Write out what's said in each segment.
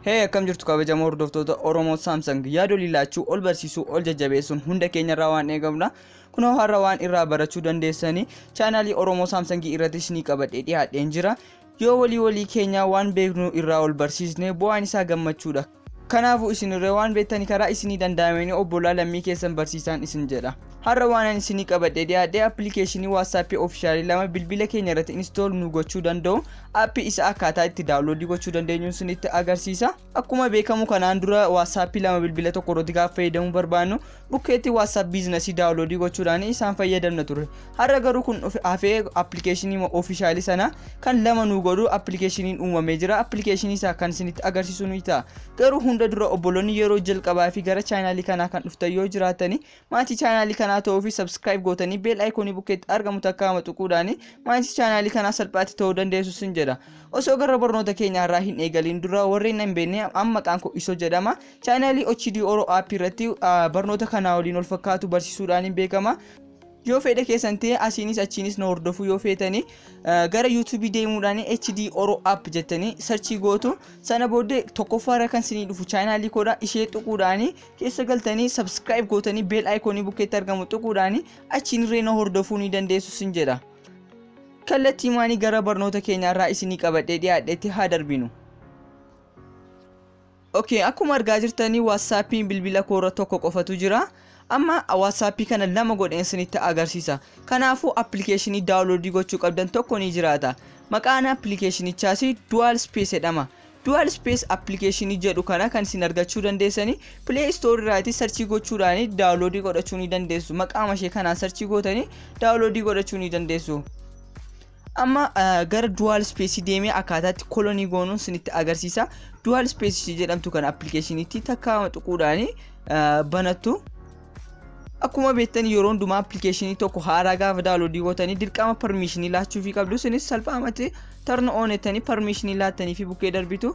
Hey, akkam jirtu kabajamoo hordoftoota Oromoo Samsung yaadolii laachuu ol barsiisuu ol jajjabeessuun hunda keenyarraa waan eegamudha. Kunoo har'a waan irraa barachuu dandeessanii chaanaalii Oromoo Samsung irratti isinii qabadhee dhiyaadheen jira. Yoo walii walii keenyaa waan beeknu irraa ol barsiisne bu'aan isaa gammachuudha. Kanaafuu isinirree waan beektanii karaa isinii danda'ameen obbolaa lammii keessan barsiisaan isin jedha. Har'a waan ani isinii qabadhee dhiyaadhee appilikeeshinii WhatsApp ofishaalii lama bilbila keenya irratti install nu gochuu danda'u aappii isa akkaataa itti daawunloodii gochuu dandeenyu isinitti agarsiisa. Akkuma beekamu kanaan dura WhatsApp lama bilbila tokko irratti gaafa fayyadamuu barbaannu bukkeetti WhatsApp biizinasii daawunloodii gochuudhaan isaan fayyadamna ture. Har'a garuu kun hafee appilikeeshinii ofishaalii sana kan lama nu godhu appilikeeshiniin uumamee jira. Appilikeeshinii isaa kan isinitti agarsiisu ni ta'a. Garuu hunda dura obboloonni yeroo jalqabaa fi gara chaanaalii kanaa kan dhuftan yoo jiraatani maatii chaanaalii kanaa ta'uu fi subscribe gootanii bell iconii bukkeetti argamu takka tuquudhaan maatii chaanaalii kanaa salphaatti ta'uu dandeessu sin jedha. Osoo gara barnoota keenya irraa hin eegaliin dura warreen hin beekne amma maqaan koo Isoo jedhama. Chaanaalii HD Oro app irratti barnoota kanaa waliin wal fakkaatu barsiisuudhaan hin beekama. Yoo fedha keessan ta'e asiinis achiinis na hordofuu yoo feetanii gara YouTube deemuudhaan HD Oro app jettanii sarchii gootu. Sana booddee tokkoffaarra kan isinii dhufu chaanaalii koodha ishee tuquudhaan keessa galtanii subscribe gootanii bell iconii bukkeetti argamu tuquudhaan achiin irree na hordofuu ni dandeessu sin jedha. Kallattii maanii gara barnoota keenyaarraa isinii qabadhee dhiyaadheetti haa darbinu. Okay, akkuma argaa jirtanii WhatsAppiin bilbila koorra tokko qofatu jira. Amma WhatsApp kana lama godheen isinitti agarsiisa. Kanaafuu appilikeeshinii daawunloodii gochuu qabdan tokko ni jiraata. Maqaan appilikeeshinichaas Dual Space jedhama. Dual Space appilikeeshinii jedhu kana kan isin argachuu dandeessanii Play Store irraati sarchii gochuudhaan daawunloodii godhachuu ni dandeessu. Maqaama ishee kanaan sarchii gootanii daawunloodii godhachuu ni dandeessu. Amma gara Dual Space deemee akkaataatti kolonii goonuun isinitti agarsiisa. Dual Space jedhamtu kana appilikeeshiniitti takka tuquudhaan banattu. Akkuma beektan yeroo hundumaa appilikeeshinii tokko haaraa gaafa daawunloodii gootanii dirqama permishinii laachuufii qabdu. Isinis salphaamatti turn on jettanii permishinii laattanii fi bukkee darbitu.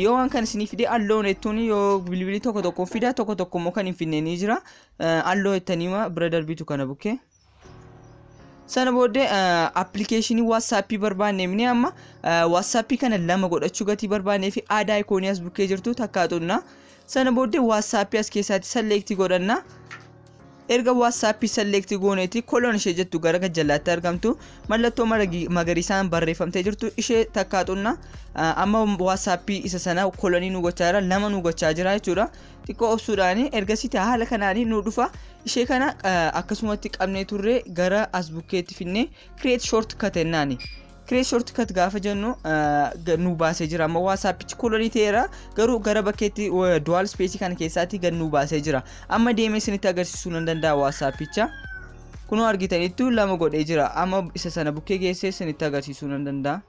Yoo waan kan isinii fide allow jettuun yoo bilbilli tokko tokko fida tokko tokko immoo kan hin fidne ni jira. Allow jettanii bira darbitu kana bukkee. Sana booddee appilikeeshinii WhatsApp barbaanne mini amma WhatsApp kana lama godhachuu gatii barbaannee fi aadaa ikoonii as bukkee jirtu takkaa xunna. Sana booddee WhatsApp as keessaatti select godhanna. Erga WhatsApp select gooneeti kolon ishee jettu gara gajjallaatti argamtu mallattoo magariisaan barreeffamtee jirtu ishee takkaa xunna. Amma WhatsApp isa sana kolonii nu gochaa jira, lama nu gochaa jira jechuudha. Xiqqoo obsuudhaan ergasitti haala kanaan nu dhufa. Ishee kana akkasumatti qabnee turre gara as bukkeetti finne create shortcut jennaani. Create shortcut gaafa jennu nu baasee jira. Amma WhatsAppichi kolonii ta'eera garuu gara bakkeetti Dual Space kana keessaatti gad nu baasee jira. Amma deemee isinitti agarsiisuu nan danda'a WhatsAppicha. Kunoo argitanitti lama godhee jira. Amma isa sana bukkee geessee isinitti agarsiisuu nan danda'a.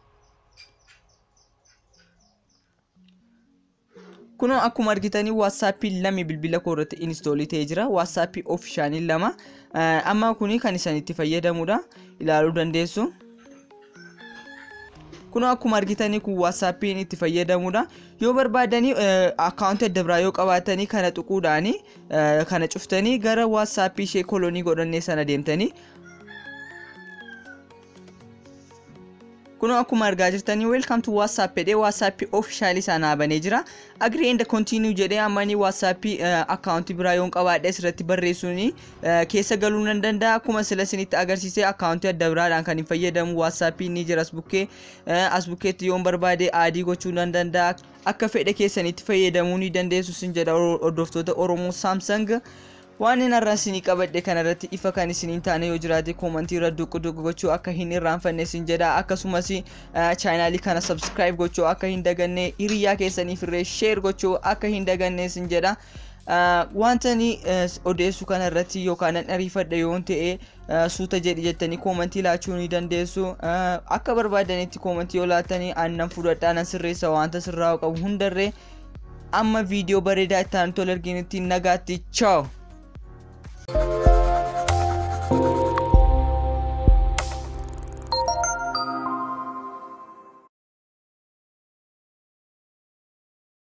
Kunoo akkuma argitanii WhatsApp lami bilbila koo irratti install ta'ee jira. WhatsApp ofishaalii lama. Amma kuni kan isaan itti fayyadamudha. Ilaaluu dandeessu. Kunoo akkuma argitanii kun WhatsAppiin itti fayyadamudha. Yoo barbaadanii akkaawuntii adda biraa yoo qabaatanii kana tuquudhaan kana cuftanii gara WhatsApp ishee kolonii godhannee sana deemtanii. Kunoo akkuma argaa jirtanii welcome to WhatsApp jedhee WhatsApp ofishaalii sanaa banee jira. Agree and continue jedhee amma ni WhatsApp akkaawuntii biraa yoon qabaadhe asirratti barreessuun keessa galuu nan danda'a. Akkuma sila isinitti agarsiise akkaawuntii adda biraadhaan kan hin fayyadamu WhatsApp ni jira as bukkee. As bukkeetti yoon barbaade adii gochuu nan danda'a. Akka fedha keessanitti fayyadamuu ni dandeessu sin jedha hordoftoota Oromoo Samsung. Waan inni har'a isinii qabadhe kanarratti ifa kan isiniin taane yoo jiraate koomantii irra duqu duqu gochuu akka hin irraanfanne sin jedha. Akkasumas chaanaalii kana subscribe gochuu akka hin daganne, hiriyaa keessaniif illee share gochuu akka hin daganne sin jedha. Wanta ani odeessu kanarratti yookaan nan ariifadha yoon ta'e suuta jedhi jettanii koomantii laachuu ni dandeessu. Akka barbaadanitti koomantii yoo laattanii aannan fudhadhaa nan sirreessa wanta sirraa'u qabu hundarree. Amma viidiyoo bareedaa itti aanu tola arginutti nagaatti, ciao.